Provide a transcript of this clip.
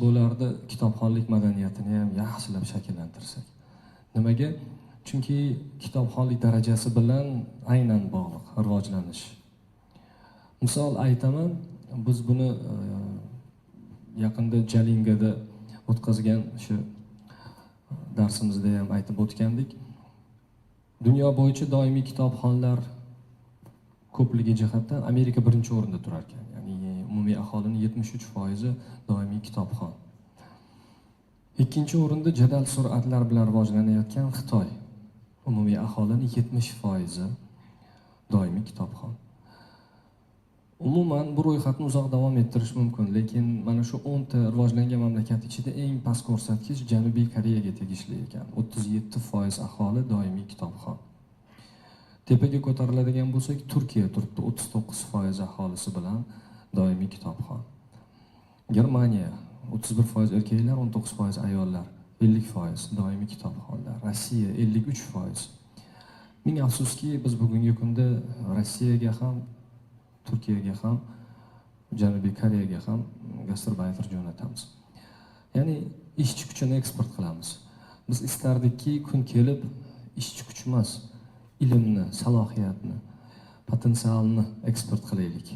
Bo'lardi kitobxonlik madaniyatini ham yaxshilab shakllantirsak. Nimaga? Chunki kitobxonlik darajasi bilan aynan bog'liq rivojlanish. Misol aytaman, biz buni yaqinda Jalingada o'tkazgan shu darsimizda ham aytib o'tgandik. Dunyo bo'yicha doimiy kitobxonlar ko'pligi jihatdan Amerika birinchi o'rinda turar ekan, ya'ni umumiy aholini 73% doimiy kitobxon. Ikkinchi o'rinda jadal sur'atlar bilan rivojlanayotgan Xitoy, umumiy aholini 70% doimiy kitobxon. Umuman, bu ro'yxatni uzoq davom ettirish mumkin, lekin mana shu 10 ta rivojlangan mamlakat ichida eng past ko'rsatkich Janubiy Koreyaga tegishli ekan: 37% aholi doimiy kitobxon. Tepaga ko'tariladigan bo'lsak, Turkiya turibdi 39% aholisi bilan doimiy kitobxon. Germaniya: 31% erkaklar, 19% ayollar, 50% doimiy kitobxonlar. Rossiya 53%. Ming afsuski, biz bugungi kunda Rossiyaga ham, Turkiyaga ham, Janubiy Koreyaga ham gastarbayter jo'natamiz, ya'ni ishchi kuchini eksport qilamiz. Biz istardikki, kun kelib ishchi kuch emas, ilmni, salohiyatni, potensialni eksport qilaylik.